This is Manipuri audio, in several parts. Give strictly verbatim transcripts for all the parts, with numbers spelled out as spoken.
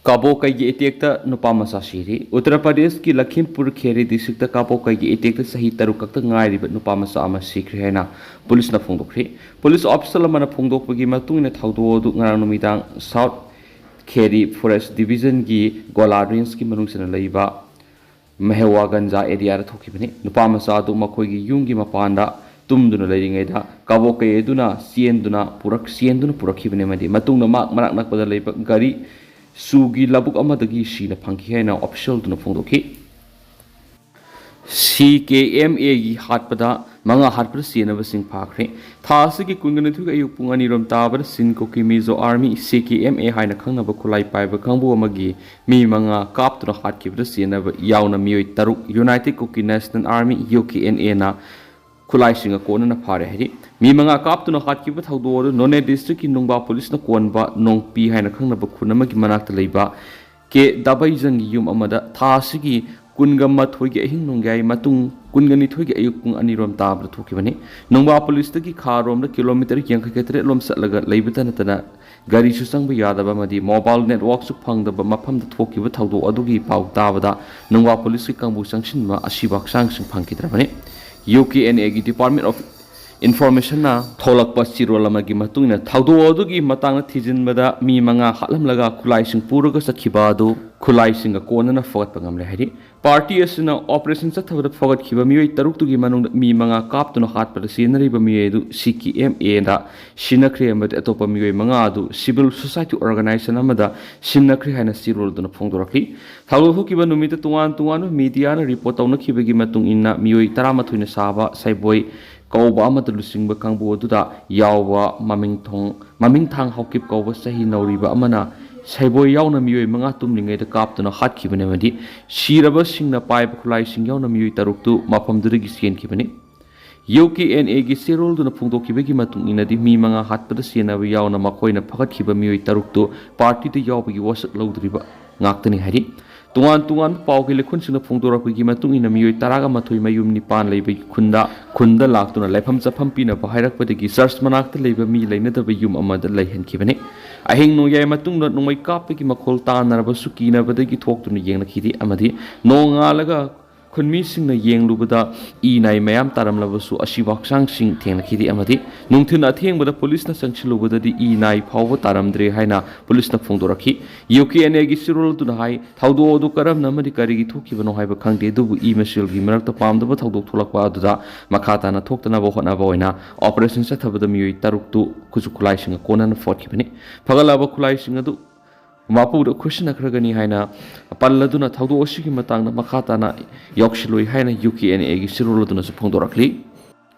ꯀꯥꯕꯣꯀꯩꯒꯤ ꯑꯦꯇꯦꯛꯇ ꯅꯨꯄꯥ ꯃꯆꯥ ꯁꯤꯔꯤ꯫ ꯎꯠꯇꯔ ꯄ꯭ꯔꯗꯦꯁꯀꯤ ꯂꯈꯤꯝꯄꯨꯔ ꯈꯦꯔꯤ ꯗꯤꯁꯇ꯭ꯔꯤꯛꯇ ꯀꯥꯕꯣꯀꯩꯒꯤ ꯑꯦꯇꯦꯛꯇ ꯆꯍꯤ ꯇꯔꯨꯛ ꯈꯛꯇ ꯉꯥꯏꯔꯤꯕ ꯅꯨꯄꯥ ꯃꯆꯥ ꯑꯃ ꯁꯤꯈ꯭ꯔꯦ ꯍꯥꯏꯅ ꯄꯨꯂꯤꯁꯅ ꯐꯣꯡꯗꯣꯛꯈ꯭ꯔꯤ꯫ ꯄꯨꯂꯤꯁ ꯑꯣꯐꯤꯁꯤꯌꯦꯜ ꯑꯃꯅ ꯐꯣꯡꯗꯣꯛꯄꯒꯤ ꯃꯇꯨꯡ ꯏꯟꯅ, ꯊꯧꯗꯣꯛ ꯑꯗꯨ ꯉꯔꯥꯡ ꯅꯨꯃꯤꯗꯥꯡ ꯁꯥꯎꯠ ꯈꯦꯔꯤ ꯐꯣꯔꯦꯁ ꯗꯤꯕꯤꯖꯟꯒꯤ ꯒꯣꯂꯥ ꯔꯦꯟꯖꯀꯤ ꯃꯅꯨꯡ ꯆꯟꯅ ꯂꯩꯕ ꯃꯦꯍꯋꯥꯒꯟꯖꯥ ꯑꯦꯔꯤꯌꯥꯗ ꯊꯣꯛꯈꯤꯕꯅꯤ꯫ ꯅꯨꯄꯥ ꯃꯆꯥ ꯑꯗꯨ ꯃꯈꯣꯏꯒꯤ ꯌꯨꯝꯒꯤ ꯃꯄꯥꯟꯗ ꯇꯨꯝꯗꯨꯅ ꯂꯩꯔꯤꯉꯩꯗ ꯀꯥꯕꯣꯀꯩ ꯑꯗꯨꯅ ꯆꯦꯟꯗꯨꯅ ꯄꯨꯔꯛ-, ꯆꯦꯟꯗꯨꯅ ꯄꯨꯔꯛꯈꯤꯕꯅꯤ ꯑꯃꯗꯤ ꯃꯇꯨꯡꯗ ꯃꯍꯥꯛ ꯃꯅꯥꯛ ꯅꯛꯄꯗ ꯂꯩꯕ ꯒꯥꯔꯤ ꯁꯨꯒꯤ ꯂꯧꯕꯨꯛ ꯑꯃꯗꯒꯤ ꯁꯤꯅ ꯐꯪꯈꯤ ꯍꯥꯏꯅ ꯑꯣꯐꯤꯁꯤꯌꯦꯜꯗꯨꯅ ꯐꯣꯡꯗꯣꯛꯈꯤ꯫ ꯁꯤ ꯀꯦ ꯑꯦꯝ ꯑꯦꯒꯤ ꯍꯥꯠꯄꯗ ꯃꯉꯥ ꯍꯥꯠꯄꯗ ꯆꯦꯟꯅꯕꯁꯤꯡ ꯐꯥꯈ꯭ꯔꯦ꯫ ꯊꯥ ꯑꯁꯤꯒꯤ ꯀꯨꯟꯒ ꯅꯤꯊꯣꯏꯒꯤ ꯑꯌꯨꯛ ꯄꯨꯡ ꯑꯅꯤꯔꯣꯝ ꯇꯥꯕꯗ ꯁꯤꯟ ꯀꯨꯀꯤ ꯃꯤꯖꯣ ꯑꯥꯔꯃꯤ, ꯁꯤ ꯀꯦ ꯑꯦꯝ ꯑꯦ ꯍꯥꯏꯅ ꯈꯪꯅꯕ ꯈꯨꯠꯂꯥꯏ ꯄꯥꯏꯕ ꯀꯥꯡꯕꯨ ꯑꯃꯒꯤ ꯃꯤ ꯃꯉꯥ ꯀꯥꯞꯇꯨꯅ ꯍꯥꯠꯈꯤꯕꯗ ꯆꯦꯟꯅꯕ ꯌꯥꯎꯅ ꯃꯤꯑꯣꯏ ꯇꯔꯨꯛ united Kuki national army, U K N A ꯈꯨꯠꯂꯥꯏꯁꯤꯡꯒ ꯀꯣꯟꯅꯅ ꯐꯥꯔꯦ ꯍꯥꯏꯔꯤ꯫ ꯃꯤ ꯃꯉꯥ ꯀꯥꯞꯇꯨꯅ ꯍꯥꯠꯈꯤꯕ ꯊꯧꯗꯣꯛ ꯑꯗꯨ ꯅꯣꯅꯦ ꯗꯤꯁꯇ꯭ꯔꯤꯛꯀꯤ ꯅꯨꯡꯕꯥ ꯄꯨꯂꯤꯁꯅ ꯀꯣꯟꯕ ꯅꯣꯡꯄꯤ ꯍꯥꯏꯅ ꯈꯪꯅꯕ ꯈꯨꯟ ꯑꯃꯒꯤ ꯃꯅꯥꯛꯇ ꯂꯩꯕ ꯀꯦ ꯗꯥꯕꯩꯖꯪꯒꯤ ꯌꯨꯝ ꯑꯃꯗ ꯊꯥ ꯑꯁꯤꯒꯤ ꯀꯨꯟꯒ ꯃꯥꯊꯣꯏꯒꯤ ꯑꯍꯤꯡ ꯅꯣꯡꯌꯥꯏ ꯃꯇꯨꯡ ꯀꯨꯟꯒ ꯅꯤꯊꯣꯏꯒꯤ ꯑꯌꯨꯛ ꯄꯨꯡ ꯑꯅꯤꯔꯣꯝ ꯇꯥꯕꯗ ꯊꯣꯛꯈꯤꯕꯅꯤ꯫ ꯅꯣꯡꯕꯥ ꯄꯨꯂꯤꯁꯇꯒꯤ ꯈꯥꯔꯣꯝꯗ ꯀꯤꯂꯣꯃꯤꯇꯔ ꯌꯥꯡꯈꯩꯒ ꯇꯔꯦꯠ ꯂꯣꯝ ꯆꯠꯂꯒ ꯂꯩꯕꯇ ꯅꯠꯇꯅ ꯒꯥꯔꯤꯁꯨ ꯆꯪꯕ ꯌꯥꯗꯕ ꯑꯃꯗꯤ ꯃꯣꯕꯥꯏꯜ ꯅꯦꯠꯋꯥꯛꯁꯨ ꯐꯪꯗꯕ ꯃꯐꯝꯗ ꯊꯣꯛꯈꯤꯕ ꯊꯧꯗꯣꯛ ꯑꯗꯨꯒꯤ ꯄꯥꯎ ꯇꯥꯕꯗ ꯅꯣꯡꯕꯥ ꯄꯨꯂꯤꯁꯀꯤ ꯀꯥꯡꯕꯨ ꯆꯪꯁꯤꯟꯕ ꯑꯁꯤꯕ ꯍꯛꯆꯥꯡꯁꯤꯡ ꯐꯪꯈꯤꯗ꯭ꯔꯕꯅꯤ꯫ ꯌꯨ ꯀꯦ ꯑꯦꯟ ꯑꯦꯒꯤ ꯗꯤꯄꯥꯔꯠꯃꯦꯟ ꯑꯣꯐ ꯏꯟꯐꯣꯔꯃꯦꯁꯟꯅ ꯊꯣꯛꯂꯛꯄ ꯆꯦꯔꯣꯜ ꯑꯃꯒꯤ ꯃꯇꯨꯡ ꯏꯟꯅ ꯊꯧꯗꯣꯛ ꯑꯗꯨꯒꯤ ꯃꯇꯥꯡꯗ ꯊꯤꯖꯤꯟꯕꯗ ꯃꯤ ꯃꯉꯥ ꯍꯥꯠꯂꯝꯂꯒ ꯈꯨꯠꯂꯥꯏꯁꯤꯡ ꯄꯨꯔꯒ ꯆꯠꯈꯤꯕ ꯑꯗꯨ ꯈꯨꯠꯂꯥꯏꯁꯤꯡꯒ ꯀꯣꯟꯅꯅ ꯐꯒꯠꯄ ꯉꯝꯂꯦ ꯍꯥꯏꯔꯤ꯫ ꯄꯥꯔꯇꯤ ꯑꯁꯤꯅ ꯑꯣꯄꯔꯦꯁꯟ ꯆꯠꯊꯕꯗ ꯐꯒꯠꯈꯤꯕ ꯃꯤꯑꯣꯏ ꯇꯔꯨꯛꯇꯨꯒꯤ ꯃꯅꯨꯡꯗ ꯃꯤ ꯃꯉꯥ ꯀꯥꯞꯇꯨꯅ ꯍꯥꯠꯄꯗ ꯆꯦꯟꯅꯔꯤꯕ ꯃꯤꯑꯣꯏ ꯑꯗꯨ ꯁꯤ ꯀꯦ ꯑꯦꯝ ꯑꯦꯗ ꯁꯤꯟꯅꯈ꯭ꯔꯦ ꯑꯃꯗꯤ ꯑꯇꯣꯞꯄ ꯃꯤꯑꯣꯏ ꯃꯉꯥ ꯑꯗꯨ ꯁꯤꯚꯤꯜ ꯁꯣꯁꯥꯏꯇꯤ ꯑꯣꯔꯒꯅꯥꯏꯖꯦꯁꯟ ꯑꯃꯗ ꯁꯤꯟꯅꯈ꯭ꯔꯦ ꯍꯥꯏꯅ ꯆꯦꯔꯣꯜꯗꯨꯅ ꯐꯣꯡꯗꯣꯔꯛꯂꯤ꯫ ꯊꯧꯗꯣꯛ ꯊꯣꯛꯈꯤꯕ ꯅꯨꯃꯤꯠꯇ ꯇꯣꯉꯥꯟ ꯇꯣꯉꯥꯟꯕ ꯃꯤꯗꯤꯌꯥꯅ ꯔꯤꯄꯣꯔꯠ ꯇꯧꯅꯈꯤꯕꯒꯤ ꯃꯇꯨꯡ ꯏꯟꯅ ꯃꯤꯑꯣꯏ ꯇꯔꯥꯃꯥꯊꯣꯏꯅ ꯁꯥꯕ ꯁꯩꯕꯣꯏ ꯀꯧꯕ ꯑꯃꯗ ꯂꯨꯆꯤꯡꯕ ꯀꯥꯡꯕꯨ ꯑꯗꯨꯗ ꯌꯥꯎꯕ ꯃꯃꯤꯡ ꯊꯣꯡ-, ꯃꯃꯤꯡꯊꯥꯡ ꯍꯥꯎꯀꯤꯞ ꯀꯧꯕ ꯆꯍꯤ ꯅꯧꯔꯤꯕ ꯑꯃꯅ ꯁꯩꯕꯣꯏ ꯌꯥꯎꯅ ꯃꯤꯑꯣꯏ ꯃꯉꯥ ꯇꯨꯝꯂꯤꯉꯩꯗ ꯀꯥꯞꯇꯨꯅ ꯍꯥꯠꯈꯤꯕꯅꯤ ꯑꯃꯗꯤ ꯁꯤꯔꯕꯁꯤꯡꯅ ꯄꯥꯏꯕ ꯈꯨꯠꯂꯥꯏꯁꯤꯡ ꯌꯥꯎꯅ ꯃꯤꯑꯣꯏ ꯇꯔꯨꯛꯇꯨ ꯃꯐꯝꯗꯨꯗꯒꯤ ꯆꯦꯟꯈꯤꯕꯅꯤ꯫ ꯌꯨ ꯀꯦ ꯑꯦꯟ ꯑꯦꯒꯤ ꯆꯦꯔꯣꯜꯗꯨꯅ ꯐꯣꯡꯗꯣꯛꯈꯤꯕꯒꯤ ꯃꯇꯨꯡ ꯏꯟꯅꯗꯤ ꯃꯤ ꯃꯉꯥ ꯍꯥꯠꯄꯗ ꯆꯦꯟꯅꯕ ꯌꯥꯎꯅ ꯃꯈꯣꯏꯅ ꯐꯒꯠꯈꯤꯕ ꯃꯤꯑꯣꯏ ꯇꯔꯨꯛꯇꯨ ꯄꯥꯔꯇꯤꯗ ꯌꯥꯎꯕꯒꯤ ꯋꯥꯁꯛ ꯂꯧꯗ꯭ꯔꯤꯕ ꯉꯥꯛꯇꯅꯤ ꯍꯥꯏꯔꯤ꯫ ꯇꯣꯉꯥꯟ ꯇꯣꯉꯥꯟꯕ ꯄꯥꯎꯒꯤ ꯂꯩꯈꯨꯟꯁꯤꯡꯅ ꯐꯣꯡꯗꯣꯔꯛꯄꯒꯤ ꯃꯇꯨꯡ ꯏꯟꯅ ꯃꯤꯑꯣꯏ ꯇꯔꯥꯒ ꯃꯥꯊꯣꯏ ꯃꯌꯨꯝ ꯅꯤꯄꯥꯟ ꯂꯩꯕꯒꯤ ꯈꯨꯟꯗ, ꯈꯨꯟꯗ ꯂꯥꯛꯇꯨꯅ ꯂꯩꯐꯝ ꯆꯥꯐꯝ ꯄꯤꯅꯕ ꯍꯥꯏꯔꯛꯄꯗꯒꯤ ꯆꯔꯆ ꯃꯅꯥꯛꯇ ꯂꯩꯕ ꯃꯤ ꯂꯩꯅꯗꯕ ꯌꯨꯝ ꯑꯃꯗ ꯂꯩꯍꯟꯈꯤꯕꯅꯤ꯫ ꯑꯍꯤꯡ ꯅꯣꯡꯌꯥꯏ ꯃꯇꯨꯡꯗ ꯅꯣꯡꯃꯩ ꯀꯥꯞꯄꯒꯤ ꯃꯈꯣꯜ ꯇꯥꯟꯅꯔꯕꯁꯨ ꯀꯤꯅꯕꯗꯒꯤ ꯊꯣꯛꯇꯨꯅ ꯌꯦꯡꯂꯛꯈꯤꯗꯦ ꯑꯃꯗꯤ ꯅꯣꯡꯉꯥꯜꯂꯒ ꯈꯨꯟꯃꯤꯁꯤꯡꯅ ꯌꯦꯡꯂꯨꯕꯗ ꯏ ꯅꯥꯏ ꯃꯌꯥꯝ ꯇꯥꯔꯝꯂꯕꯁꯨ ꯑꯁꯤꯕ ꯍꯛꯆꯥꯡꯁꯤꯡ ꯊꯦꯡꯅꯈꯤꯗꯦ ꯑꯃꯗꯤ ꯅꯨꯡꯊꯤꯜ ꯑꯊꯦꯡꯕꯗ ꯄꯨꯂꯤꯁꯅ ꯆꯪꯁꯤꯜꯂꯨꯕꯗꯗꯤ ꯏ ꯅꯥꯏ ꯐꯥꯎꯕ ꯇꯥꯔꯝꯗ꯭ꯔꯦ ꯍꯥꯏꯅ ꯄꯨꯂꯤꯁꯅ ꯐꯣꯡꯗꯣꯔꯛꯈꯤ꯫ ꯌꯨ ꯀꯦ ꯑꯦꯟ ꯑꯦꯒꯤ ꯆꯦꯔꯣꯜ ꯑꯗꯨꯅ ꯍꯥꯏ, ꯊꯧꯗꯣꯛ ꯑꯗꯨ ꯀꯔꯝꯅ ꯑꯃꯗꯤ ꯀꯔꯤꯒꯤ ꯊꯣꯛꯈꯤꯕꯅꯣ ꯍꯥꯏꯕ ꯈꯪꯗꯦ, ꯑꯗꯨꯕꯨ ꯏ ꯃꯁꯦꯜꯒꯤ ꯃꯔꯛꯇ ꯄꯥꯝꯗꯕ ꯊꯧꯗꯣꯛ ꯊꯣꯛꯂꯛꯄ ꯑꯗꯨꯗ ꯃꯈꯥ ꯇꯥꯅ ꯊꯣꯛꯇꯅꯕ ꯍꯣꯠꯅꯕ ꯑꯣꯏꯅ ꯑꯣꯄꯔꯦꯁꯟ ꯆꯠꯊꯕꯗ ꯃꯤꯑꯣꯏ ꯇꯔꯨꯛꯇꯨ ꯈꯨꯠꯁꯨ ꯈꯨꯠꯂꯥꯏꯁꯤꯡꯒ ꯀꯣꯟꯅꯅ ꯐꯣꯠꯈꯤꯕꯅꯤ꯫ ꯐꯒꯠꯂꯕ ꯈꯨꯠꯂꯥꯏꯁꯤꯡ ꯑꯗꯨ ꯃꯄꯨꯗ ꯈꯨꯠꯁꯤꯟꯅꯈ꯭ꯔꯒꯅꯤ ꯍꯥꯏꯅ ꯄꯜꯂꯗꯨꯅ ꯊꯧꯗꯣꯛ ꯑꯁꯤꯒꯤ ꯃꯇꯥꯡꯗ ꯃꯈꯥ ꯇꯥꯅ ꯌꯥꯎꯁꯤꯜꯂꯣꯏ ꯍꯥꯏꯅ ꯌꯨ ꯀꯦ ꯑꯦꯟ ꯑꯦꯒꯤ ꯆꯦꯔꯣꯜ ꯑꯗꯨꯅꯁꯨ ꯐꯣꯡꯗꯣꯔꯛꯂꯤ꯫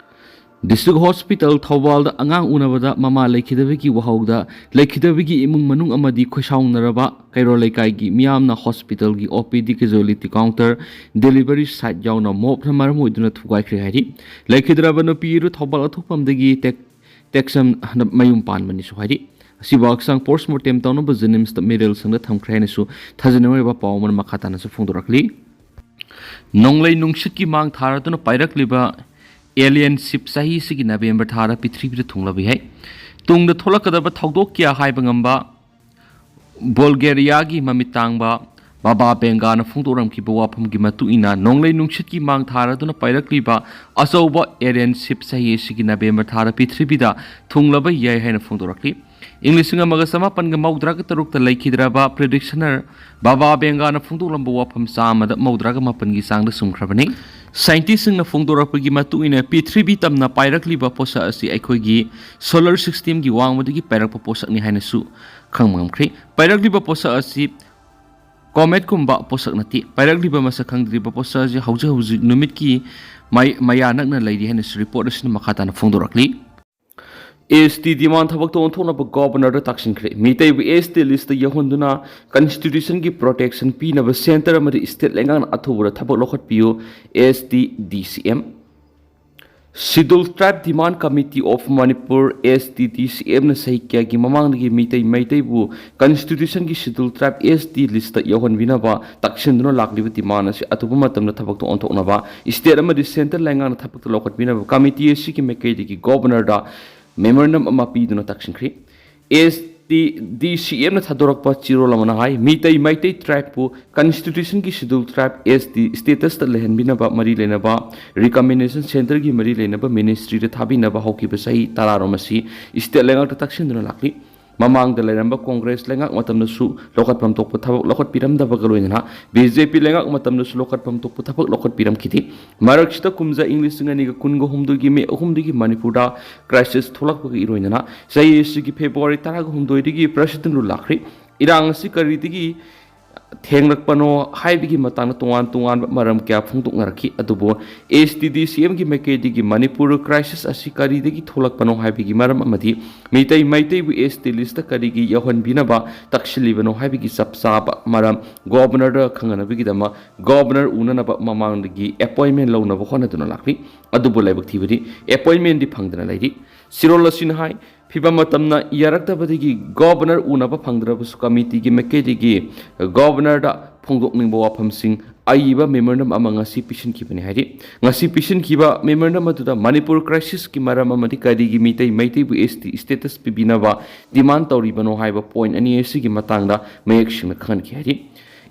ꯗꯤꯁꯇ꯭ꯔꯤꯛ ꯍꯣꯁꯄꯤꯇꯥꯜ ꯊꯧꯕꯥꯜꯗ ꯑꯉꯥꯡ ꯎꯅꯕꯗ ꯃꯃꯥ ꯂꯩꯈꯤꯗꯕꯒꯤ ꯋꯥꯍꯧꯗ ꯂꯩꯈꯤꯗꯕꯒꯤ ꯏꯃꯨꯡ ꯃꯅꯨꯡ ꯑꯃꯗꯤ ꯈꯣꯏꯁꯥꯎꯅꯔꯕ ꯀꯩꯔꯣꯜ ꯂꯩꯀꯥꯏꯒꯤ ꯃꯤꯌꯥꯝꯅ ꯍꯣꯁꯄꯤꯇꯥꯜꯒꯤ ꯑꯣ ꯄꯤ ꯗꯤ ꯀꯦꯖꯨꯋꯦꯂꯤꯇꯤ ꯀꯥꯎꯟꯇꯔ ꯗꯦꯂꯤꯚꯔꯤ ꯁꯥꯏꯠ ꯌꯥꯎꯅ ꯃꯣꯞꯅ ꯃꯔꯝ ꯑꯣꯏꯗꯨꯅ ꯊꯨꯒꯥꯏꯈ꯭ꯔꯦ ꯍꯥꯏꯔꯤ꯫ ꯂꯩꯈꯤꯗ꯭ꯔꯕ ꯅꯨꯄꯤ ꯑꯗꯨ ꯊꯧꯕꯥꯜ ꯑꯊꯣꯛꯄꯝꯗꯒꯤ ꯇꯦꯛ ꯇꯦꯛꯁꯝ ꯃꯌꯨꯝ ꯄꯥꯟꯕꯅꯤꯁꯨ ꯍꯥꯏꯔꯤ꯫ ꯑꯁꯤꯕꯨ ꯍꯛꯆꯥꯡ ꯄꯣꯁꯃꯣꯔꯇꯦꯝ ꯇꯧꯅꯕ ꯖꯦꯅꯤꯝꯁꯇ ꯃꯤꯔꯦꯜ ꯁꯪꯗ ꯊꯝꯈ꯭ꯔꯦ ꯍꯥꯏꯅꯁꯨ ꯊꯥꯖꯅꯤꯡꯉꯥꯏ ꯑꯣꯏꯕ ꯄꯥꯎ ꯑꯃꯅ ꯃꯈꯥ ꯇꯥꯅꯁꯨ ꯐꯣꯡꯗꯣꯔꯛꯂꯤ꯫ ꯅꯣꯡꯂꯩ ꯅꯨꯡꯁꯤꯠꯀꯤ ꯃꯥꯡ ꯊꯥꯔꯗꯨꯅ ꯄꯥꯏꯔꯛꯂꯤꯕ ꯑꯦꯂꯤꯌꯟ ꯁꯤꯞ ꯆꯍꯤ ꯑꯁꯤꯒꯤ ꯅꯕꯦꯝꯕꯔ ꯊꯥꯗ ꯄ꯭ꯔꯤꯊꯤꯕꯤꯗ ꯊꯨꯡꯂꯕ ꯌꯥꯏ꯫ ꯇꯨꯡꯗ ꯊꯣꯛꯂꯛꯀꯗꯕ ꯊꯧꯗꯣꯛ ꯀꯌꯥ ꯍꯥꯏꯕ ꯉꯝꯕ ꯕꯜꯒꯦꯔꯤꯌꯥꯒꯤ ꯃꯃꯤꯠ ꯇꯥꯡꯕ ꯕꯥꯕꯥ ꯕꯦꯡꯒꯥꯅ ꯐꯣꯡꯗꯣꯛꯂꯝꯈꯤꯕ ꯋꯥꯐꯝꯒꯤ ꯃꯇꯨꯡ ꯏꯟꯅ, ꯅꯣꯡꯂꯩ ꯅꯨꯡꯁꯤꯠꯀꯤ ꯃꯥꯡ ꯊꯥꯔꯗꯨꯅ ꯄꯥꯏꯔꯛꯂꯤꯕ ꯑꯆꯧꯕ ꯑꯦꯂꯤꯌꯟ ꯁꯤꯞ ꯆꯍꯤ ꯑꯁꯤꯒꯤ ꯅꯕꯦꯝꯕꯔ ꯊꯥꯗ ꯄ꯭ꯔꯤꯊꯤꯕꯤꯗ ꯊꯨꯡꯂꯕ ꯌꯥꯏ ꯍꯥꯏꯅ ꯐꯣꯡꯗꯣꯔꯛꯂꯤ꯫ ꯏꯪ ꯂꯤꯁꯤꯡ ꯑꯃꯒ ꯆꯃꯥꯄꯟꯒ ꯃꯧꯗ꯭ꯔꯥꯒ ꯇꯔꯨꯛꯇ ꯂꯩꯈꯤꯗ꯭ꯔꯕ ꯄ꯭ꯔꯤꯗꯤꯛꯁꯅꯔ ꯕꯥꯕꯥ ꯕꯦꯡꯒꯥꯅ ꯐꯣꯡꯗꯣꯛꯂꯝꯕ ꯋꯥꯐꯝ ꯆꯥꯝꯃꯗ ꯃꯧꯗ꯭ꯔꯥꯒ ꯃꯥꯄꯟꯒꯤ ꯆꯥꯡꯗ ꯆꯨꯝꯈ꯭ꯔꯕꯅꯤ꯫ ꯁꯥꯏꯟꯇꯤꯁꯁꯤꯡꯅ ꯐꯣꯡꯗꯣꯔꯛꯄꯒꯤ ꯃꯇꯨꯡ ꯏꯟꯅ, ꯄ꯭ꯔꯤꯊꯤꯕꯤ ꯇꯝꯅ ꯄꯥꯏꯔꯛꯂꯤꯕ ꯄꯣꯠꯁꯛ ꯑꯁꯤ ꯑꯩꯈꯣꯏꯒꯤ ꯁꯣꯂꯔ ꯁꯤꯁꯇꯦꯝꯒꯤ ꯋꯥꯡꯃꯗꯒꯤ ꯄꯥꯏꯔꯛꯄ ꯄꯣꯠꯁꯛꯅꯤ ꯍꯥꯏꯅꯁꯨ ꯈꯪꯕ ꯉꯝꯈ꯭ꯔꯦ꯫ ꯄꯥꯏꯔꯛꯂꯤꯕ ꯄꯣꯠꯁꯛ ꯑꯁꯤ ꯀꯣꯃꯦꯠꯀꯨꯝꯕ ꯄꯣꯠꯁꯛ ꯅꯠꯇꯦ꯫ ꯄꯥꯏꯔꯛꯂꯤꯕ ꯃꯁꯛ ꯈꯪꯗ꯭ꯔꯤꯕ ꯄꯣꯠꯁꯛ ꯑꯁꯤ ꯍꯧꯖꯤꯛ ꯍꯧꯖꯤꯛ ꯅꯨꯃꯤꯠꯀꯤ ꯃꯩ-, ꯃꯌꯥ ꯅꯛꯅ ꯂꯩꯔꯤ ꯍꯥꯏꯅꯁꯨ ꯔꯤꯄꯣꯔꯠ ꯑꯁꯤꯅ ꯃꯈꯥ ꯇꯥꯅ ꯐꯣꯡꯗꯣꯔꯛꯂꯤ꯫ ꯑꯦꯁ ꯇꯤ ꯗꯤꯃꯥꯟ ꯊꯕꯛꯇ ꯑꯣꯟꯊꯣꯛꯅꯕ ꯒꯣꯕꯔꯅꯔꯗ ꯇꯥꯛꯁꯤꯟꯈ꯭ꯔꯦ꯫ ꯃꯤꯇꯩꯕꯨ ꯑꯦꯁ ꯇꯤ ꯂꯤꯁꯇ ꯌꯥꯎꯍꯟꯗꯨꯅ ꯀꯟꯁꯇꯤꯇ꯭ꯌꯨꯁꯟꯒꯤ ꯄ꯭ꯔꯣꯇꯦꯛꯁꯟ ꯄꯤꯅꯕ ꯁꯦꯟꯇꯔ ꯑꯃꯗꯤ ꯁ꯭ꯇꯦꯠ ꯂꯩꯉꯥꯛꯅ ꯑꯊꯨꯕꯗ ꯊꯕꯛ ꯂꯧꯈꯠꯄꯤꯌꯨ, ꯑꯦꯁ ꯇꯤ ꯗꯤ ꯁꯤ M. Scheduled Tribe Demand Committee of Manipur, S T D ꯁꯤ ꯑꯦꯝꯅ ꯆꯍꯤ ꯀꯌꯥꯒꯤ ꯃꯃꯥꯡꯗꯒꯤ ꯃꯤꯇꯩ ꯃꯩꯇꯩꯕꯨ ꯀꯟꯁꯇꯤꯇ꯭ꯌꯨꯁꯟꯒꯤ Scheduled Tribe ꯑꯦꯁ ꯇꯤ ꯂꯤꯁꯇ ꯌꯥꯎꯍꯟꯕꯤꯅꯕ ꯇꯛꯁꯤꯟꯗꯨꯅ ꯂꯥꯛꯂꯤꯕ ꯗꯤꯃꯥꯟ ꯑꯁꯤ ꯑꯊꯨꯕ ꯃꯇꯝꯗ ꯊꯕꯛꯇ ꯑꯣꯟꯊꯣꯛꯅꯕ ꯁ꯭ꯇꯦꯠ ꯑꯃꯗꯤ ꯁꯦꯟꯇꯔ ꯂꯩꯉꯥꯛꯅ ꯊꯕꯛꯇ ꯂꯧꯈꯠꯄꯤꯅꯕ ꯀꯃꯤꯇꯤ ꯑꯁꯤꯒꯤ ꯃꯥꯏꯀꯩꯗꯒꯤ ꯒꯣꯕꯔꯅꯔꯗ ꯃꯦꯃꯣꯔꯦꯟꯗꯝ ꯑꯃ ꯄꯤꯗꯨꯅ ꯇꯛꯁꯤꯟꯈ꯭ꯔꯤ꯫ ꯑꯦꯁ ꯗꯤ ꯁꯤ ꯑꯦꯝꯅ ꯊꯥꯗꯣꯔꯛꯄ ꯆꯦꯔꯣꯜ ꯑꯃꯅ ꯍꯥꯏ, ꯃꯤꯇꯩ ꯃꯩꯇꯩ ꯇ꯭ꯔꯥꯏꯕꯄꯨ ꯀꯟꯁꯇꯤꯇ꯭ꯌꯨꯁꯟꯒꯤ ꯁꯦꯗ꯭ꯌꯨꯜ ꯇ꯭ꯔꯥꯏꯕ, ꯑꯦꯁ ꯇꯤ, ꯁ꯭ꯇꯦꯇꯁꯇ ꯂꯩꯍꯟꯕꯤꯅꯕ ꯃꯔꯤ ꯂꯩꯅꯕ ꯔꯤꯀꯃꯦꯟꯗꯦꯁꯟ ꯁꯦꯟꯇꯔꯒꯤ ꯃꯔꯤ ꯂꯩꯅꯕ ꯃꯤꯅꯤꯁꯇ꯭ꯔꯤꯗ ꯊꯥꯕꯤꯅꯕ ꯍꯧꯈꯤꯕ ꯆꯍꯤ ꯇꯔꯥꯔꯣꯝ ꯑꯁꯤ ꯁ꯭ꯇꯦꯠ ꯂꯩꯉꯥꯛꯇ ꯇꯛꯁꯤꯟꯗꯨꯅ ꯂꯥꯛꯂꯤ꯫ ꯃꯃꯥꯡꯗ ꯂꯩꯔꯝꯕ ꯀꯣꯡꯒ꯭ꯔꯦꯁ ꯂꯩꯉꯥꯛ ꯃꯇꯝꯗꯁꯨ ꯂꯧꯈꯠꯐꯝ ꯊꯣꯛꯄ ꯊꯕꯛ ꯂꯧꯈꯠꯄꯤꯔꯝꯗꯕꯒ ꯂꯣꯏꯅꯅ ꯕꯤ ꯖꯦ ꯄꯤ ꯂꯩꯉꯥꯛ ꯃꯇꯝꯗꯁꯨ ꯂꯧꯈꯠꯐꯝ ꯊꯣꯛꯄ ꯊꯕꯛ ꯂꯧꯈꯠꯄꯤꯔꯝꯈꯤꯗꯦ꯫ ꯃꯔꯛꯁꯤꯗ ꯀꯨꯝꯖꯥ ꯏꯪ ꯂꯤꯁꯤꯡ ꯑꯅꯤꯒ ꯀꯨꯟꯒ ꯍꯨꯝꯗꯣꯏꯒꯤ ꯃꯦ ꯑꯍꯨꯝꯗꯒꯤ ꯃꯅꯤꯄꯨꯔꯗ ꯀ꯭ꯔꯥꯏꯁꯤꯁ ꯊꯣꯛꯂꯛꯄꯒ ꯏꯔꯣꯏꯅꯅ ꯆꯍꯤ ꯑꯁꯤꯒꯤ ꯐꯦꯕ꯭ꯔꯨꯋꯥꯔꯤ ꯇꯔꯥꯒ ꯍꯨꯝꯗꯣꯏꯗꯒꯤ ꯄ꯭ꯔꯁꯤꯗꯦꯟ ꯔꯨꯜ ꯂꯥꯛꯈ꯭ꯔꯤ꯫ ꯏꯔꯥꯡ ꯑꯁꯤ ꯀꯔꯤꯗꯒꯤ ꯊꯦꯡꯂꯛꯄꯅꯣ ꯍꯥꯏꯕꯒꯤ ꯃꯇꯥꯡꯗ ꯇꯣꯉꯥꯟ ꯇꯣꯉꯥꯟꯕ ꯃꯔꯝ ꯀꯌꯥ ꯐꯣꯡꯗꯣꯛꯅꯔꯛꯈꯤ꯫ ꯑꯗꯨꯕꯨ ꯑꯦꯁ ꯇꯤ ꯗꯤ ꯁꯤ ꯑꯦꯝꯒꯤ ꯃꯥꯏꯀꯩꯗꯒꯤ ꯃꯅꯤꯄꯨꯔ ꯀ꯭ꯔꯥꯏꯁꯤꯁ ꯑꯁꯤ ꯀꯔꯤꯗꯒꯤ ꯊꯣꯛꯂꯛꯄꯅꯣ ꯍꯥꯏꯕꯒꯤ ꯃꯔꯝ ꯑꯃꯗꯤ ꯃꯤꯇꯩ ꯃꯩꯇꯩꯕꯨ ꯑꯦꯁ ꯇꯤ ꯂꯤꯁꯇ ꯀꯔꯤꯒꯤ ꯌꯥꯎꯍꯟꯕꯤꯅꯕ ꯇꯛꯁꯤꯜꯂꯤꯕꯅꯣ ꯍꯥꯏꯕꯒꯤ ꯆꯞ ꯆꯥꯕ ꯃꯔꯝ ꯒꯣꯕꯔꯅꯔꯗ ꯈꯪꯍꯟꯅꯕꯒꯤꯗꯃꯛ ꯒꯣꯕꯔꯅꯔ ꯎꯅꯅꯕ ꯃꯃꯥꯡꯗꯒꯤ ꯑꯦꯄꯣꯏꯟꯃꯦꯟ ꯂꯧꯅꯕ ꯍꯣꯠꯅꯗꯨꯅ ꯂꯥꯛꯂꯤ꯫ ꯑꯗꯨꯕꯨ ꯂꯥꯏꯕꯛ ꯊꯤꯕꯗꯤ ꯑꯦꯄꯣꯏꯟꯃꯦꯟꯗꯤ ꯐꯪꯗꯅ ꯂꯩꯔꯤ꯫ ꯆꯦꯔꯣꯜ ꯑꯁꯤꯅ ꯍꯥꯏ, ꯐꯤꯕꯝ ꯃꯇꯝꯅ ꯌꯥꯔꯛꯇꯕꯗꯒꯤ ꯒꯣꯕꯔꯅꯔ ꯎꯅꯕ ꯐꯪꯗ꯭ꯔꯕꯁꯨ ꯀꯃꯤꯇꯤꯒꯤ ꯃꯥꯏꯀꯩꯗꯒꯤ ꯒꯣꯕꯔꯅꯔꯗ ꯐꯣꯡꯗꯣꯛꯅꯤꯡꯕ ꯋꯥꯐꯝꯁꯤꯡ ꯑꯏꯕ ꯃꯦꯃꯣꯔꯦꯟꯗꯝ ꯑꯃ ꯉꯁꯤ ꯄꯤꯁꯤꯟꯈꯤꯕꯅꯤ ꯍꯥꯏꯔꯤ꯫ ꯉꯁꯤ ꯄꯤꯁꯤꯟꯈꯤꯕ ꯃꯦꯃꯣꯔꯦꯟꯗꯝ ꯑꯗꯨꯗ ꯃꯅꯤꯄꯨꯔ ꯀ꯭ꯔꯥꯏꯁꯤꯁꯀꯤ ꯃꯔꯝ ꯑꯃꯗꯤ ꯀꯔꯤꯒꯤ ꯃꯤꯇꯩ ꯃꯩꯇꯩꯕꯨ ꯑꯦꯁ ꯇꯤ ꯁ꯭ꯇꯦꯇꯁ ꯄꯤꯕꯤꯅꯕ ꯗꯤꯃꯥꯟ ꯇꯧꯔꯤꯕꯅꯣ ꯍꯥꯏꯕ ꯄꯣꯏꯟꯠ ꯑꯅꯤ ꯑꯁꯤꯒꯤ ꯃꯇꯥꯡꯗ ꯃꯌꯦꯛ ꯁꯦꯡꯅ ꯈꯪꯍꯟꯈꯤ ꯍꯥꯏꯔꯤ꯫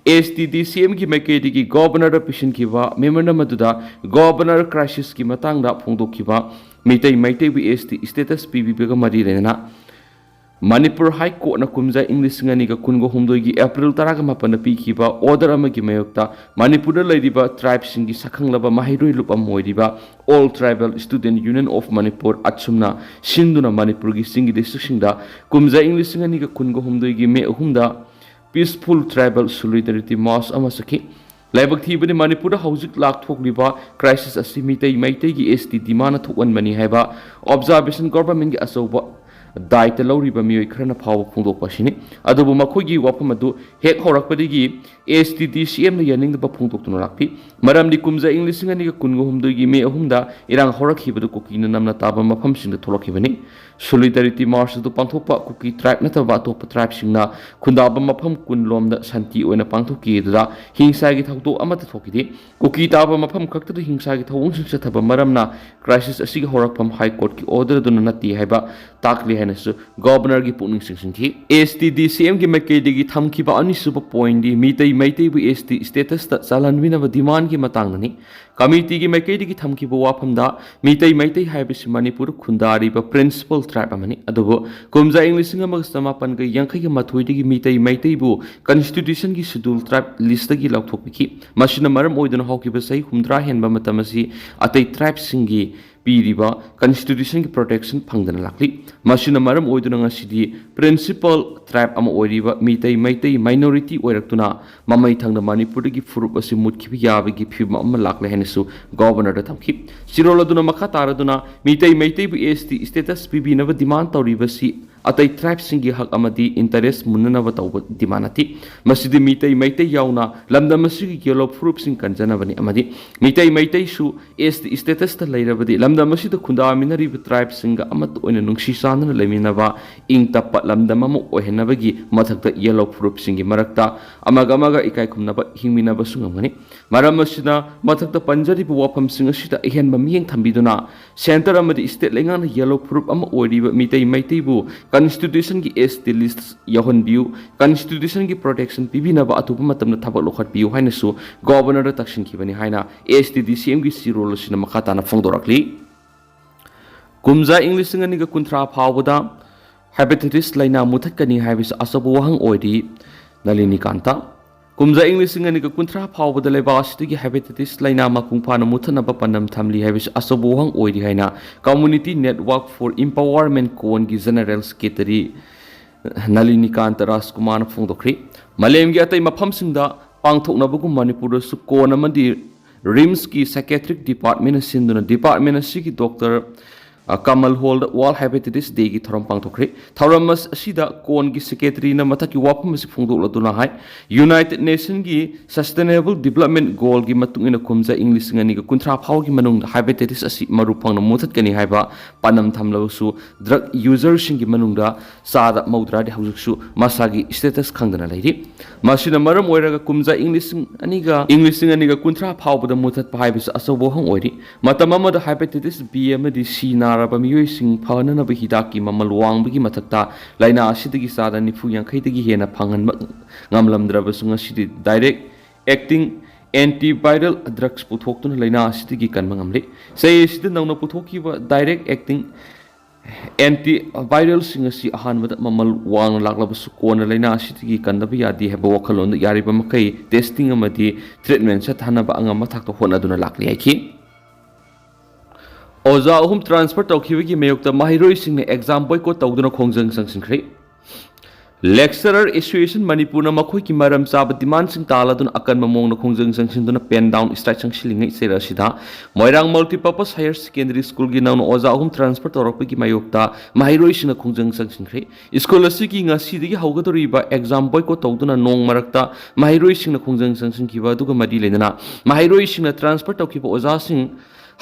ꯑꯦꯁ ꯇꯤ ꯗꯤ ꯁꯤ ꯑꯦꯝꯒꯤ ꯃꯥꯏꯀꯩꯗꯒꯤ ꯒꯣꯕꯔꯅꯔꯗ ꯄꯤꯁꯤꯟꯈꯤꯕ ꯃꯦꯃꯣꯔꯦꯟꯗꯝ ꯑꯗꯨꯗ ꯒꯣꯕꯔꯅꯔ ꯀ꯭ꯔꯥꯏꯁꯤꯁꯀꯤ ꯃꯇꯥꯡꯗ ꯐꯣꯡꯗꯣꯛꯈꯤꯕ ꯃꯤꯇꯩ ꯃꯩꯇꯩꯕꯨ ꯑꯦꯁ ꯇꯤ ꯁ꯭ꯇꯦꯇꯁ ꯄꯤꯕꯤꯕꯒ ꯃꯔꯤ ꯂꯩꯅꯅ ꯃꯅꯤꯄꯨꯔ ꯍꯥꯏ ꯀꯣꯔꯠꯅ ꯀꯨꯝꯖꯥ ꯏꯪ ꯂꯤꯁꯤꯡ ꯑꯅꯤꯒ ꯀꯨꯟꯒ ꯍꯨꯝꯗꯣꯏꯒꯤ ꯑꯦꯄ꯭ꯔꯤꯜ ꯇꯔꯥꯒ ꯃꯥꯄꯟꯗ ꯄꯤꯈꯤꯕ ꯑꯣꯔꯗꯔ ꯑꯃꯒꯤ ꯃꯥꯌꯣꯛꯇ ꯃꯅꯤꯄꯨꯔꯗ ꯂꯩꯔꯤꯕ ꯇ꯭ꯔꯥꯏꯕꯁꯤꯡꯒꯤ ꯁꯛꯈꯪꯂꯕ ꯃꯍꯩꯔꯣꯏ ꯂꯨꯞ ꯑꯃ ꯑꯣꯏꯔꯤꯕ All Tribal Student Union of Manipur, ꯑꯠꯁꯨꯝꯅ ꯁꯤꯟꯗꯨꯅ ꯃꯅꯤꯄꯨꯔꯒꯤ ꯆꯤꯡꯒꯤ ꯗꯤꯁꯇ꯭ꯔꯤꯛꯁꯤꯡꯗ ꯀꯨꯝꯖꯥ ꯏꯪ ꯂꯤꯁꯤꯡ ꯑꯅꯤꯒ ꯀꯨꯟꯒ ꯍꯨꯝꯗꯣꯏꯒꯤ ꯃꯦ ꯑꯍꯨꯝꯗ Peaceful Tribal Solidarity March ꯑꯃ ꯆꯠꯈꯤ꯫ ꯂꯥꯏꯕꯛ ꯊꯤꯕꯗꯤ ꯃꯅꯤꯄꯨꯔꯗ ꯍꯧꯖꯤꯛ ꯂꯥꯛꯊꯣꯛꯂꯤꯕ ꯀ꯭ꯔꯥꯏꯁꯤꯁ ꯑꯁꯤ ꯃꯤꯇꯩ ꯃꯩꯇꯩꯒꯤ ꯑꯦꯁ ꯇꯤ ꯗꯤꯃꯥꯟꯅ ꯊꯣꯛꯍꯟꯕꯅꯤ ꯍꯥꯏꯕ ꯑꯣꯕꯖꯥꯔꯕꯦꯁꯟ ꯒꯣꯚꯔꯟꯃꯦꯟꯠꯀꯤ ꯑꯆꯧꯕ ꯗꯥꯏꯇ ꯂꯧꯔꯤꯕ ꯃꯤꯑꯣꯏ ꯈꯔꯅ ꯐꯥꯎꯕ ꯐꯣꯡꯗꯣꯛꯄ ꯑꯁꯤꯅꯤ꯫ ꯑꯗꯨꯕꯨ ꯃꯈꯣꯏꯒꯤ ꯋꯥꯐꯝ ꯑꯗꯨ ꯍꯦꯛ ꯍꯧꯔꯛꯄꯗꯒꯤ ꯑꯦꯁ ꯇꯤ ꯗꯤ ꯁꯤ ꯑꯦꯝꯅ ꯌꯥꯅꯤꯡꯗꯕ ꯐꯣꯡꯗꯣꯛꯇꯨꯅ ꯂꯥꯛꯄꯤ꯫ ꯃꯔꯝꯗꯤ ꯀꯨꯝꯖꯥ ꯏꯪ ꯂꯤꯁꯤꯡ ꯑꯅꯤꯒ ꯀꯨꯟꯒ ꯍꯨꯝꯗꯣꯏꯒꯤ ꯃꯦ ꯑꯍꯨꯝꯗ ꯏꯔꯥꯡ ꯍꯧꯔꯛꯈꯤꯕꯗꯨ ꯀꯨꯀꯤꯅ ꯅꯝꯅ ꯇꯥꯕ ꯃꯐꯝꯁꯤꯡꯗ ꯊꯣꯛꯂꯛꯈꯤꯕꯅꯤ꯫ Solidarity March ꯑꯗꯨ ꯄꯥꯡꯊꯣꯛꯄ ꯀꯨꯀꯤ tribe ꯅꯠꯇꯕ ꯑꯇꯣꯞꯄ tribeꯁꯤꯡꯅ ꯈꯨꯟꯗꯥꯕ ꯃꯐꯝ ꯀꯨꯟ ꯂꯣꯝꯗ ꯁꯥꯟꯇꯤ ꯑꯣꯏꯅ ꯄꯥꯡꯊꯣꯛꯈꯤ꯫ ꯑꯗꯨꯗ ꯍꯤꯡꯁꯥꯒꯤ ꯊꯧꯗꯣꯛ ꯑꯃꯠꯇ ꯊꯣꯛꯈꯤꯗꯦ꯫ ꯀꯨꯀꯤ ꯇꯥꯕ ꯃꯐꯝ ꯈꯛꯇꯗ ꯍꯤꯡꯁꯥꯒꯤ ꯊꯧꯑꯣꯡꯁꯤꯡ ꯆꯠꯊꯕ ꯃꯔꯝꯅ crisis ꯑꯁꯤꯒꯤ ꯍꯧꯔꯛꯐꯝ High Courtꯀꯤ order ꯑꯗꯨꯅ ꯅꯠꯇꯦ ꯍꯥꯏꯕ ꯇꯥꯛꯂꯤ ꯍꯥꯏꯅꯁꯨ Governorꯒꯤ ꯄꯨꯛꯅꯤꯡ ꯆꯤꯡꯁꯤꯟꯈꯤ꯫ ASTDCMꯒꯤ ꯃꯥꯏꯀꯩꯗꯒꯤ ꯊꯝꯈꯤꯕ ꯑꯅꯤꯁꯨꯕ pointꯗꯤ ꯃꯤꯇꯩ ꯃꯩꯇꯩꯕꯨ ST statusꯇ ꯆꯜꯍꯟꯕꯤꯅꯕ demandꯒꯤ ꯃꯇꯥꯡꯗꯅꯤ꯫ Committeeꯒꯤ ꯃꯥꯏꯀꯩꯗꯒꯤ ꯊꯝꯈꯤꯕ ꯋꯥꯐꯝꯗ ꯃꯤꯇꯩ ꯃꯩꯇꯩ ꯍꯥꯏꯕꯁꯤ ꯃꯅꯤꯄꯨꯔꯗ ꯈꯨꯟꯗꯥꯔꯤꯕ principal tribe ꯑꯃꯅꯤ꯫ ꯑꯗꯨꯕꯨ ꯀꯨꯝꯖꯥ ꯏꯪ ꯂꯤꯁꯤꯡ ꯑꯃꯒ ꯆꯃꯥꯄꯟꯒ ꯌꯥꯡꯈꯩꯒ ꯃꯥꯊꯣꯏꯗꯒꯤ ꯃꯤꯇꯩ ꯃꯩꯇꯩꯕꯨ constitutionꯒꯤ schedule tribe listꯇꯒꯤ ꯂꯧꯊꯣꯛꯄꯤꯈꯤ꯫ ꯃꯁꯤꯅ ꯃꯔꯝ ꯑꯣꯏꯗꯨꯅ ꯍꯧꯈꯤꯕ ꯆꯍꯤ ꯍꯨꯝꯗ꯭ꯔꯥ ꯍꯦꯟꯕ ꯃꯇꯝ ꯑꯁꯤ ꯑꯇꯩ tribeꯁꯤꯡꯒꯤ ꯄꯤꯔꯤꯕ constitutionꯒꯤ protection ꯐꯪꯗꯅ ꯂꯥꯛꯂꯤ꯫ ꯃꯁꯤꯅ ꯃꯔꯝ ꯑꯣꯏꯗꯨꯅ ꯉꯁꯤꯗꯤ principal tribe ꯑꯃ ꯑꯣꯏꯔꯤꯕ ꯃꯤꯇꯩ ꯃꯩꯇꯩ minority ꯑꯣꯏꯔꯛꯇꯨꯅ ꯃꯃꯩ ꯊꯪꯅ ꯃꯅꯤꯄꯨꯔꯗꯒꯤ ꯐꯨꯔꯨꯞ ꯑꯁꯤ ꯃꯨꯠꯈꯤꯕ ꯌꯥꯕꯒꯤ ꯐꯤꯕꯝ ꯑꯃ ꯂꯥꯛꯂꯦ ꯍꯥꯏꯅꯁꯨ Governorꯗ ꯊꯝꯈꯤ꯫ ꯆꯤꯔꯣꯜ ꯑꯗꯨꯅ ꯃꯈꯥ ꯇꯥꯔꯗꯨꯅ ꯃꯤꯇꯩ ꯃꯩꯇꯩꯕꯨ ST status ꯄꯤꯕꯤꯅꯕ demand ꯇꯧꯔꯤꯕꯁꯤ ꯑꯇꯩ tribeꯁꯤꯡꯒꯤ ꯍꯛ ꯑꯃꯗꯤ interest ꯃꯨꯟꯅꯅꯕ ꯇꯧꯕ demand ꯅꯠꯇꯦ꯫ ꯃꯁꯤꯗꯤ ꯃꯤꯇꯩ ꯃꯩꯇꯩ ꯌꯥꯎꯅ ꯂꯝꯗꯝ ꯑꯁꯤꯒꯤ yellow ꯐꯨꯔꯨꯞꯁꯤꯡ ꯀꯟꯖꯅꯕꯅꯤ ꯑꯃꯗꯤ ꯃꯤꯇꯩ ꯃꯩꯇꯩꯁꯨ ST statusꯇ ꯂꯩꯔꯕꯗꯤ ꯂꯝꯗꯝ ꯑꯁꯤꯗ ꯈꯨꯟꯗꯥꯃꯤꯟꯅꯔꯤꯕ tribeꯁꯤꯡꯒ ꯑꯃꯠꯇ ꯑꯣꯏꯅ ꯅꯨꯡꯁꯤ ꯆꯥꯟꯅꯅ ꯂꯩꯃꯤꯟꯅꯕ, ꯏꯪ ꯇꯞꯄ ꯂꯝꯗꯝ ꯑꯃ ꯑꯣꯏꯍꯟꯅꯕꯒꯤ ꯃꯊꯛꯇ yellow ꯐꯨꯔꯨꯞꯁꯤꯡꯒꯤ ꯃꯔꯛꯇ ꯑꯃꯒ ꯑꯃꯒ ꯏꯀꯥꯏ ꯈꯨꯝꯅꯕ ꯍꯤꯡꯃꯤꯟꯅꯕꯁꯨ ꯉꯝꯒꯅꯤ꯫ ꯃꯔꯝ ꯑꯁꯤꯅ ꯃꯊꯛꯇ ꯄꯟꯖꯔꯤꯕ ꯋꯥꯐꯝꯁꯤꯡ ꯑꯁꯤꯗ ꯑꯍꯦꯟꯕ ꯃꯤꯠꯌꯦꯡ ꯊꯝꯕꯤꯗꯨꯅ centre ꯑꯃꯗꯤ state ꯂꯩꯉꯥꯛꯅ yellow ꯐꯨꯔꯨꯞ ꯑꯃ ꯑꯣꯏꯔꯤꯕ ꯃꯤꯇꯩ ꯃꯩꯇꯩꯕꯨ constitutionꯒꯤ ST list ꯌꯥꯎꯍꯟꯕꯤꯌꯨ, constitutionꯒꯤ protection ꯄꯤꯕꯤꯅꯕ ꯑꯊꯨꯕ ꯃꯇꯝꯗ ꯊꯕꯛ ꯂꯧꯈꯠꯄꯤꯌꯨ ꯍꯥꯏꯅꯁꯨ Governorꯗ ꯇꯛꯁꯤꯟꯈꯤꯕꯅꯤ ꯍꯥꯏꯅ ASTDCMꯒꯤ ꯆꯤꯔꯣꯜ ꯑꯁꯤꯅ ꯃꯈꯥ ꯇꯥꯅ ꯐꯣꯡꯗꯣꯔꯛꯂꯤ꯫ ꯀꯨꯝꯖꯥ ꯏꯪ ꯂꯤꯁꯤꯡ ꯑꯅꯤꯒ ꯀꯨꯟꯊ꯭ꯔꯥ ꯐꯥꯎꯕꯗ hepatitis ꯂꯥꯏꯅꯥ ꯃꯨꯊꯠꯀꯅꯤ ꯍꯥꯏꯕꯁꯤ ꯑꯆꯧꯕ ꯋꯥꯍꯪ ꯑꯣꯏꯔꯤ꯫ ꯅꯂꯤꯅꯤꯀꯥꯟꯇ꯫ ꯀꯨꯝꯖꯥ ꯏꯪ ꯂꯤꯁꯤꯡ ꯑꯅꯤꯒ ꯀꯨꯟꯊ꯭ꯔꯥ ꯐꯥꯎꯕꯗ ꯂꯩꯕꯥꯛ ꯑꯁꯤꯗꯒꯤ hepatitis ꯂꯥꯏꯅꯥ ꯃꯄꯨꯡ ꯐꯥꯅ ꯃꯨꯊꯠꯅꯕ ꯄꯥꯟꯗꯝ ꯊꯝꯂꯤ ꯍꯥꯏꯕꯁꯤ ꯑꯆꯧꯕ ꯋꯥꯍꯪ ꯑꯣꯏꯔꯤ ꯍꯥꯏꯅ Community Network for Empowerment CONꯒꯤ General Secretary ꯅꯂꯤꯅꯤꯀꯥꯟꯇ ꯔꯥꯖꯀꯨꯃꯥꯔꯅ ꯐꯣꯡꯗꯣꯛꯈ꯭ꯔꯤ꯫ ꯃꯥꯂꯦꯝꯒꯤ ꯑꯇꯩ ꯃꯐꯝꯁꯤꯡꯗ ꯄꯥꯡꯊꯣꯛꯅꯕꯒꯨꯝ ꯃꯅꯤꯄꯨꯔꯗꯁꯨ CON ꯑꯃꯗꯤ RIMSꯀꯤ psychiatric departmentꯅ ꯁꯤꯟꯗꯨꯅ department ꯑꯁꯤꯒꯤ doctor ꯑ, ꯀꯃꯜ ꯍꯣꯜꯗ ꯋꯥꯔꯜ ꯍꯦꯄꯥꯇꯥꯏꯇꯤꯁ ꯗꯦꯒꯤ ꯊꯧꯔꯝ ꯄꯥꯡꯊꯣꯛꯈ꯭ꯔꯦ꯫ ꯊꯧꯔꯝ ꯑꯁ-, ꯑꯁꯤꯗ ꯀꯣꯟꯒꯤ ꯁꯦꯀ꯭ꯔꯦꯇꯔꯤꯅ ꯃꯊꯛꯀꯤ ꯋꯥꯐꯝ ꯑꯁꯤ ꯐꯣꯡꯗꯣꯛꯂꯗꯨꯅ ꯍꯥꯏ, ꯌꯨꯅꯥꯏꯇꯦꯗ ꯅꯦꯁꯟꯒꯤ ꯁꯁꯇꯦꯅꯦꯕꯜ ꯗꯤꯕꯦꯂꯞꯃꯦꯟ ꯒꯣꯜꯒꯤ ꯃꯇꯨꯡ ꯏꯟꯅ ꯀꯨꯝꯖꯥ ꯏꯪ ꯂꯤꯁꯤꯡ ꯑꯅꯤꯒ ꯀꯨꯟꯊ꯭ꯔꯥ ꯐꯥꯎꯒꯤ ꯃꯅꯨꯡꯗ ꯍꯦꯄꯥꯇꯥꯏꯇꯤꯁ ꯑꯁꯤ ꯃꯔꯨ ꯐꯪꯅ ꯃꯨꯊꯠꯀꯅꯤ ꯍꯥꯏꯕ ꯄꯥꯟꯗꯝ ꯊꯝꯂꯕꯁꯨ, ꯗ꯭ꯔꯒ ꯌꯨꯖꯔꯁꯤꯡꯒꯤ ꯃꯅꯨꯡꯗ ꯆꯥꯗ ꯃꯧꯗ꯭ꯔꯥꯗꯤ ꯍꯧꯖꯤꯛꯁꯨ ꯃꯁꯥꯒꯤ ꯁ꯭ꯇꯦꯇꯁ ꯈꯪꯗꯅ ꯂꯩꯔꯤ꯫ ꯃꯁꯤꯅ ꯃꯔꯝ ꯑꯣꯏꯔꯒ ꯀꯨꯝꯖꯥ ꯏꯪ ꯂꯤꯁꯤꯡ ꯑꯅꯤꯒ, ꯏꯪ ꯂꯤꯁꯤꯡ ꯑꯅꯤꯒ ꯀꯨꯟꯊ꯭ꯔꯥ ꯐꯥꯎꯕꯗ ꯃꯨꯊꯠꯄ ꯍꯥꯏꯕꯁꯤ ꯑꯆꯧꯕ ꯋꯥꯍꯪ ꯑꯣꯏꯔꯤ꯫ ꯃꯇꯝ ꯑꯃꯗ ꯍꯦꯄꯥꯇꯥꯏꯇꯤꯁ ꯕꯤ ꯑꯃꯗꯤ ꯁꯤ ꯅꯥꯔꯕ ꯃꯤꯑꯣꯏꯁꯤꯡ ꯐꯅꯅꯕ ꯍꯤꯗꯥꯛꯀꯤ ꯃꯃꯜ ꯋꯥꯡꯕꯒꯤ ꯃꯊꯛꯇ, ꯂꯥꯏꯅꯥ ꯑꯁꯤꯗꯒꯤ ꯆꯥꯗ ꯅꯤꯐꯨ ꯌꯥꯡꯈꯩꯗꯒꯤ ꯍꯦꯟꯅ ꯐꯪꯍꯟꯕ ꯉꯝꯂꯝꯗ꯭ꯔꯕꯁꯨ, ꯉꯁꯤꯗꯤ ꯗꯥꯏꯔꯦꯛ ꯑꯦꯛꯇꯤꯡ ꯑꯦꯟꯇꯤꯚꯥꯏꯔꯦꯜ ꯗ꯭ꯔꯒꯁ ꯄꯨꯊꯣꯛꯇꯨꯅ ꯂꯥꯏꯅꯥ ꯑꯁꯤꯗꯒꯤ ꯀꯟꯕ ꯉꯝꯂꯤ꯫ ꯆꯍꯤ ꯑꯁꯤꯗ ꯅꯧꯅ ꯄꯨꯊꯣꯛꯈꯤꯕ ꯗꯥꯏꯔꯦꯛ ꯑꯦꯛꯇꯤꯡ ꯑꯦꯟꯇꯤꯚꯥꯏꯔꯦꯜꯁꯤꯡ ꯑꯁꯤ ꯑꯍꯥꯟꯕꯗ ꯃꯃꯜ ꯋꯥꯡꯅ ꯂꯥꯛꯂꯕꯁꯨ, ꯀꯣꯟꯅ ꯂꯥꯏꯅꯥ ꯑꯁꯤꯗꯒꯤ ꯀꯟꯗꯕ ꯌꯥꯗꯦ ꯍꯥꯏꯕ ꯋꯥꯈꯜꯂꯣꯟꯗ ꯌꯥꯔꯤꯕ ꯃꯈꯩ ꯇꯦꯁꯇꯤꯡ ꯑꯃꯗꯤ ꯇ꯭ꯔꯤꯠꯃꯦꯟ ꯆꯠꯊꯅꯕ ꯑꯉꯝꯕ ꯊꯥꯛꯇ ꯍꯣꯠꯅꯗꯨꯅ ꯂꯥꯛꯂꯤ ꯍꯥꯏꯈꯤ꯫ ꯑꯣꯖꯥ ꯑꯍꯨꯝ ꯇ꯭ꯔꯥꯟꯁꯐꯔ ꯇꯧꯈꯤꯕꯒꯤ ꯃꯥꯌꯣꯛꯇ ꯃꯍꯩꯔꯣꯏꯁꯤꯡꯅ ꯑꯦꯛꯖꯥꯝ ꯕꯣꯏꯀꯣꯠ ꯇꯧꯗꯨꯅ ꯈꯣꯡꯖꯪ ꯆꯪꯁꯤꯟꯈ꯭ꯔꯦ꯫ ꯂꯦꯛꯆꯔꯔ ꯑꯦꯁꯣꯁꯤꯌꯦꯁꯟ ꯃꯅꯤꯄꯨꯔꯅ ꯃꯈꯣꯏꯒꯤ ꯃꯔꯝ ꯆꯥꯕ ꯗꯤꯃꯥꯟꯁꯤꯡ ꯇꯥꯜꯂꯗꯨꯅ ꯑꯀꯟꯕ ꯃꯑꯣꯡꯗ ꯈꯣꯡꯖꯪ ꯆꯪꯁꯤꯟꯗꯨꯅ ꯄꯦꯟ ꯗꯥꯎꯟ ꯁ꯭ꯇ꯭ꯔꯥꯏꯛ ꯆꯪꯁꯤꯜꯂꯤꯉꯩ ꯆꯩꯔꯛ ꯑꯁꯤꯗ ꯃꯣꯏꯔꯥꯡ ꯃꯜꯇꯤꯄꯔꯄꯁ ꯍꯥꯌꯔ ꯁꯦꯀꯦꯟꯗꯔꯤ ꯁ꯭ꯀꯨꯜꯒꯤ ꯅꯧꯅ ꯑꯣꯖꯥ ꯑꯍꯨꯝ ꯇ꯭ꯔꯥꯟꯁꯐꯔ ꯇꯧꯔꯛꯄꯒꯤ ꯃꯥꯌꯣꯛꯇ ꯃꯍꯩꯔꯣꯏꯁꯤꯡꯅ ꯈꯣꯡꯖꯪ ꯆꯪꯁꯤꯟꯈ꯭ꯔꯦ꯫ ꯁ꯭ꯀꯨꯜ ꯑꯁꯤꯒꯤ ꯉꯁꯤꯗꯒꯤ ꯍꯧꯒꯗꯧꯔꯤꯕ ꯑꯦꯛꯖꯥꯝ ꯕꯣꯏꯀꯣꯠ ꯇꯧꯗꯨꯅ ꯅꯣꯡ ꯃꯔꯛꯇ ꯃꯍꯩꯔꯣꯏꯁꯤꯡꯅ ꯈꯣꯡꯖꯪ ꯆꯪꯁꯤꯟꯈꯤꯕ ꯑꯗꯨꯒ ꯃꯔꯤ ꯂꯩꯅꯅ ꯃꯍꯩꯔꯣꯏꯁꯤꯡꯅ ꯇ꯭ꯔꯥꯟꯁꯐꯔ ꯇꯧꯈꯤꯕ ꯑꯣꯖꯥꯁꯤꯡ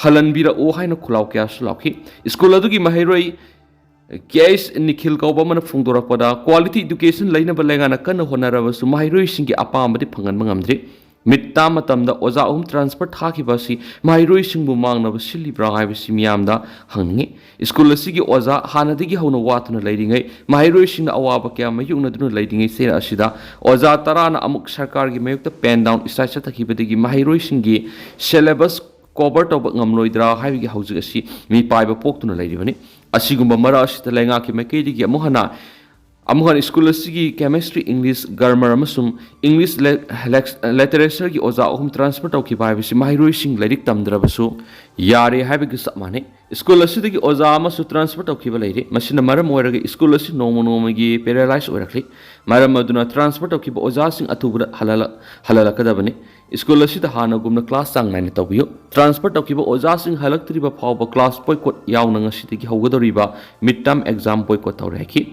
ꯍꯜꯍꯟꯕꯤꯔꯛꯑꯣ ꯍꯥꯏꯅ ꯈꯨꯜꯂꯥꯎ ꯀꯌꯥꯁꯨ ꯂꯥꯎꯈꯤ꯫ ꯁ꯭ꯀꯨꯜ ꯑꯗꯨꯒꯤ ꯃꯍꯩꯔꯣꯏ ꯀꯦ ꯑꯩꯆ ꯅꯤꯈꯤꯜ ꯀꯧꯕ ꯑꯃꯅ ꯐꯣꯡꯗꯣꯔꯛꯄꯗ, ꯀ꯭ꯋꯥꯂꯤꯇꯤ ꯏꯗꯨꯀꯦꯁꯟ ꯂꯩꯅꯕ ꯂꯩꯉꯥꯛꯅ ꯀꯟꯅ ꯍꯣꯠꯅꯔꯕꯁꯨ ꯃꯍꯩꯔꯣꯏꯁꯤꯡꯒꯤ ꯑꯄꯥꯝꯕꯗꯤ ꯐꯪꯍꯟꯕ ꯉꯝꯗ꯭ꯔꯤ꯫ ꯃꯤꯠ ꯇꯥ ꯃꯇꯝꯗ ꯑꯣꯖꯥ ꯑꯍꯨꯝ ꯇ꯭ꯔꯥꯟꯁꯐꯔ ꯊꯥꯈꯤꯕ ꯑꯁꯤ ꯃꯍꯩꯔꯣꯏꯁꯤꯡꯕꯨ ꯃꯥꯡꯅꯕ ꯁꯤꯜꯂꯤꯕ꯭ꯔꯥ ꯍꯥꯏꯕꯁꯤ ꯃꯤꯌꯥꯝꯗ ꯍꯪꯅꯤꯡꯏ꯫ ꯁ꯭ꯀꯨꯜ ꯑꯁꯤꯒꯤ ꯑꯣꯖꯥ ꯍꯥꯟꯅꯗꯒꯤ ꯍꯧꯅ ꯋꯥꯠꯇꯨꯅ ꯂꯩꯔꯤꯉꯩ, ꯃꯍꯩꯔꯣꯏꯁꯤꯡꯅ ꯑꯋꯥꯕ ꯀꯌꯥ ꯃꯥꯌꯣꯛꯅꯗꯨꯅ ꯂꯩꯔꯤꯉꯩ ꯆꯩꯔꯛ ꯑꯁꯤꯗ ꯑꯣꯖꯥ ꯇꯔꯥꯅ ꯑꯃꯨꯛ ꯁꯔꯀꯥꯔꯒꯤ ꯃꯥꯌꯣꯛꯇ ꯄꯦꯟ ꯗꯥꯎꯟ ꯁ꯭ꯇ꯭ꯔꯥꯏꯛ ꯆꯠꯊꯈꯤꯕꯗꯒꯤ ꯃꯍꯩꯔꯣꯏꯁꯤꯡꯒꯤ ꯁꯦꯂꯦꯕꯁ ꯀꯣꯚꯔ ꯇꯧꯕ ꯉꯝꯂꯣꯏꯗ꯭ꯔꯥ ꯍꯥꯏꯕꯒꯤ ꯍꯧꯖꯤꯛ ꯑꯁꯤ ꯃꯤꯄꯥꯏꯕ ꯄꯣꯛꯇꯨꯅ ꯂꯩꯔꯤꯕꯅꯤ꯫ ꯑꯁꯤꯒꯨꯝꯕ ꯃꯔꯛ ꯑꯁꯤꯗ ꯂꯩꯉꯥꯛꯀꯤ ꯃꯥꯏꯀꯩꯗꯒꯤ ꯑꯃꯨꯛ ꯍꯟꯅ, ꯑꯃꯨꯛ ꯍꯟꯅ ꯁ꯭ꯀꯨꯜ ꯑꯁꯤꯒꯤ ꯀꯦꯃꯤꯁꯇ꯭ꯔꯤ, ꯏꯪꯂꯤꯁ, ꯒ꯭ꯔꯥꯃꯔ ꯑꯃꯁꯨꯡ ꯏꯪꯂꯤꯁ ꯂꯦ-, ꯂꯦꯛꯁ-, ꯂꯤꯇꯔꯦꯆꯔꯒꯤ ꯑꯣꯖꯥ ꯑꯍꯨꯝ ꯇ꯭ꯔꯥꯟꯁꯐꯔ ꯇꯧꯈꯤꯕ ꯍꯥꯏꯕꯁꯤ ꯃꯍꯩꯔꯣꯏꯁꯤꯡ ꯂꯥꯏꯔꯤꯛ ꯇꯝꯗ꯭ꯔꯕꯁꯨ ꯌꯥꯔꯦ ꯍꯥꯏꯕꯒ ꯆꯞ ꯃꯥꯟꯅꯩ꯫ ꯁ꯭ꯀꯨꯜ ꯑꯁꯤꯗꯒꯤ ꯑꯣꯖꯥ ꯑꯃꯁꯨ ꯇ꯭ꯔꯥꯟꯁꯐꯔ ꯇꯧꯈꯤꯕ ꯂꯩꯔꯤ꯫ ꯃꯁꯤꯅ ꯃꯔꯝ ꯑꯣꯏꯔꯒ ꯁ꯭ꯀꯨꯜ ꯑꯁꯤ ꯅꯣꯡꯃ ꯅꯣꯡꯃꯒꯤ ꯄꯦꯔꯥꯂꯥꯏꯁ ꯑꯣꯏꯔꯛꯂꯤ꯫ ꯃꯔꯝ ꯑꯗꯨꯅ ꯇ꯭ꯔꯥꯟꯁꯐꯔ ꯇꯧꯈꯤꯕ ꯑꯣꯖꯥꯁꯤꯡ ꯑꯊꯨꯕꯗ ꯍꯜꯍꯜꯂ-, ꯍꯜꯍꯜꯂꯛꯀꯗꯕꯅꯤ꯫ ꯁ꯭ꯀꯨꯜ ꯑꯁꯤꯗ ꯍꯥꯟꯅꯒꯨꯝꯅ ꯀ꯭ꯂꯥꯁ ꯆꯥꯡ ꯅꯥꯏꯅ ꯇꯧꯕꯤꯌꯨ꯫ ꯇ꯭ꯔꯥꯟꯁꯐꯔ ꯇꯧꯈꯤꯕ ꯑꯣꯖꯥꯁꯤꯡ ꯍꯜꯂꯛꯇ꯭ꯔꯤꯕ ꯐꯥꯎꯕ ꯀ꯭ꯂꯥꯁ ꯕꯣꯏꯀꯣꯠ ꯌꯥꯎꯅ ꯉꯁꯤꯗꯒꯤ ꯍꯧꯒꯗꯧꯔꯤꯕ ꯃꯤꯗ ꯇꯔꯝ ꯑꯦꯛꯖꯥꯝ ꯕꯣꯏꯀꯣꯠ ꯇꯧꯔꯦ ꯍꯥꯏꯈꯤ꯫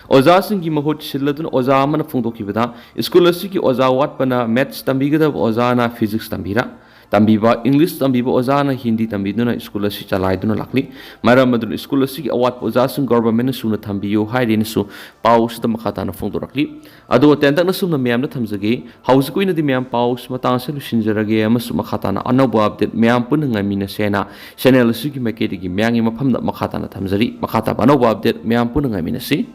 ꯑꯣꯖꯥꯁꯤꯡꯒꯤ ꯃꯍꯨꯠ ꯁꯤꯜꯂꯗꯨꯅ ꯑꯣꯖꯥ ꯑꯃꯅ ꯐꯣꯡꯗꯣꯛꯈꯤꯕꯗ, ꯁ꯭ꯀꯨꯜ ꯑꯁꯤꯒꯤ ꯑꯣꯖꯥ ꯋꯥꯠꯄꯅ ꯃꯦꯊꯁ ꯇꯝꯕꯤꯒꯗꯕ ꯑꯣꯖꯥꯅ ꯐꯤꯖꯤꯛꯁ ꯇꯝꯕꯤꯔ, ꯇꯝꯕꯤꯕ, ꯏꯪꯂꯤꯁ ꯇꯝꯕꯤꯕ ꯑꯣꯖꯥꯅ ꯍꯤꯟꯗꯤ ꯇꯝꯕꯤꯗꯨꯅ ꯁ꯭ꯀꯨꯜ ꯑꯁꯤ ꯆꯂꯥꯏꯗꯨꯅ ꯂꯥꯛꯂꯤ꯫ ꯃꯔꯝ ꯑꯗꯨꯅ ꯁ꯭ꯀꯨꯜ ꯑꯁꯤꯒꯤ ꯑꯋꯥꯠꯄ ꯑꯣꯖꯥꯁꯤꯡ ꯒꯣꯚꯔꯟꯃꯦꯟꯠꯅ ꯁꯨꯅ ꯊꯝꯕꯤꯌꯨ ꯍꯥꯏꯔꯦꯅꯁꯨ ꯄꯥꯎ ꯑꯁꯤꯗ ꯃꯈꯥ ꯇꯥꯅ ꯐꯣꯡꯗꯣꯔꯛꯂꯤ꯫ ꯑꯗꯨꯒ ꯇꯦꯟꯇꯛꯅ ꯁꯨꯝꯅ ꯃꯌꯥꯝꯗ ꯊꯝꯖꯒꯦ, ꯍꯧꯖꯤꯛꯀꯤ ꯑꯣꯏꯅꯗꯤ ꯃꯌꯥꯝ ꯄꯥꯎ ꯑꯁꯤ ꯃꯇꯥꯡ ꯑꯁꯤꯗ ꯂꯣꯏꯁꯤꯟꯖꯔꯒꯦ ꯑꯃꯁꯨꯡ ꯃꯈꯥ ꯇꯥꯅ ꯑꯅꯧꯕ ꯑꯞꯗꯦꯠ ꯃꯌꯥꯝ ꯄꯨꯟꯅ ꯉꯥꯏꯃꯤꯟꯅꯁꯦꯅ ꯆꯦꯅꯦꯜ ꯑꯁꯤꯒꯤ ꯃꯥꯏꯀꯩꯗꯒꯤ ꯃꯌꯥꯝꯒꯤ ꯃꯐꯝꯗ ꯃꯈꯥ ꯇꯥꯅ ꯊꯝꯖꯔꯤ꯫ ꯃꯈꯥ ꯇꯥꯕ ꯑꯅꯧꯕ ꯑꯞꯗꯦꯠ ꯃꯌꯥꯝ ꯄꯨꯟꯅ ꯉꯥꯏꯃꯤꯟꯅꯁꯤ꯫